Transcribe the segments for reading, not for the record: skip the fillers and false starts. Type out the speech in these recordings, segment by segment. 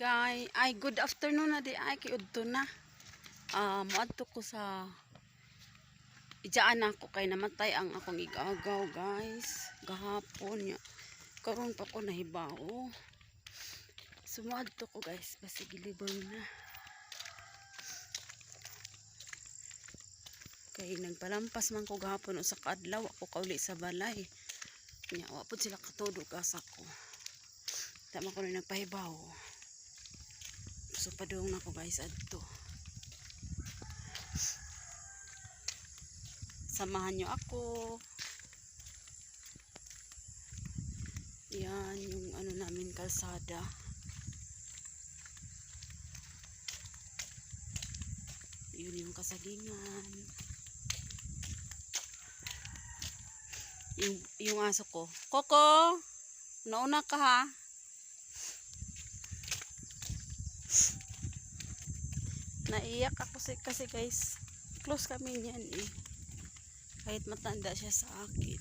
Guy, ay, good afternoon na di ay kay udto na. Ah, moadto ko sa ijaan ako kay namatay ang akong igagaw, guys. Gahapon niya. Karon pa ko nahibaw. So moadto ko, guys, basig gilibong na. Kay nagpalampas man ko gahapon usa ka adlaw ako kauli sa balay. Nya wa pud sila katudog asa ko. Tama ko na nagpahibaw. So padung na ko, guys, adto. Samahan nyo ako. Yan yung ano namin, kalsada. Yun yung kasagingan. Yung aso ko. Coco! Nauna ka ha. Naiyak ako kasi guys, close kami niyan eh. Kahit matanda siya sa akin.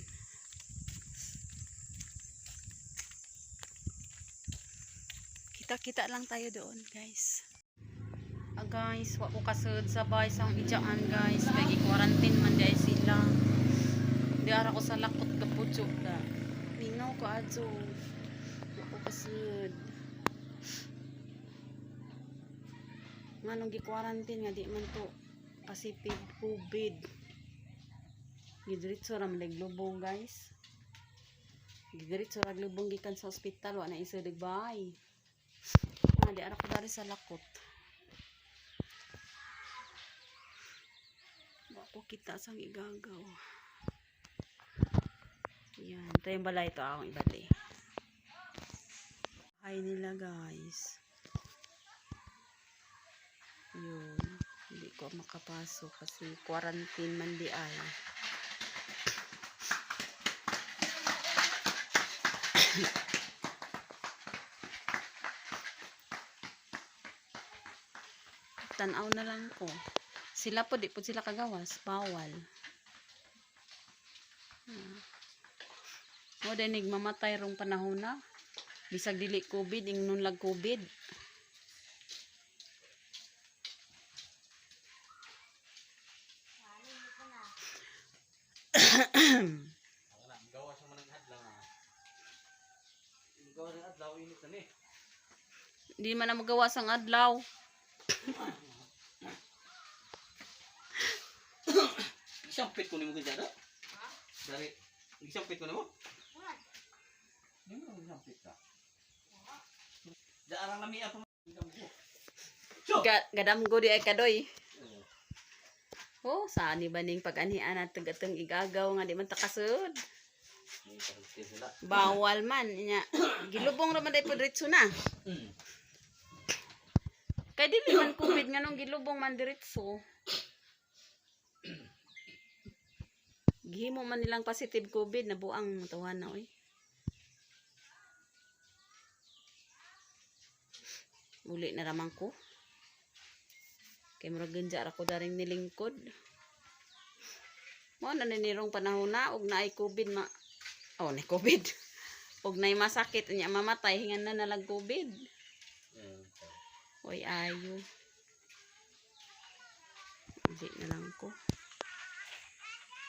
Kita-kita lang tayo doon, guys. Ah, guys, wa ko kasud sa bahay sa akong ijaan, guys. Kay gi-quarantine man di ay sila. Di ara ko sa lakot kaputso da. Mingaw ko adto. Wa ko kasud. Nganong gi-quarantine nga di man to Pacific COVID. Gidiretso ra man lubong, guys. Gidiretso ra lubong gikan sa ospital, wa na isod bahay. Ah, di ara ko dari sa lakot. Wa ko kita sang igagaw. Yan, ito yung balay, ito akong ibali. Bahay nila, guys. Yun. Hindi ko makapasok kasi quarantine man di ay. Tanaw na lang ko. Sila po, di po sila kagawas. Bawal. Ah. Mo dinig mamatay rong panahon na. Bisag dili COVID, ingnon lag COVID. Wala, gawa sa manang adlaw na. Gawa ng adlaw init na ni. Hindi man na magawas ang adlaw. Isampit ko nimo gid da. Dari isampit ko nimo? Nimo isampit ka. Daarang lami ako. Gadamgo di ay kadoy. Oh, saan ni ba ning pag-anian at tagatong igagaw nga di man takasud. Bawal man nya. Gilubong ra man day po diretso na. Kay dili man COVID nganong gilubong man diretso. Gihimo man nilang positive COVID na buang tuwan na oy. Uli na raman ko. Kay murag ganja ra ko daring nilingkod. Mao na ninirong panahon na og naay COVID ma. Oh, naay COVID. Og naay masakit nya mamatay hingan na nalag COVID. Oy ayo. Uli na lang ko.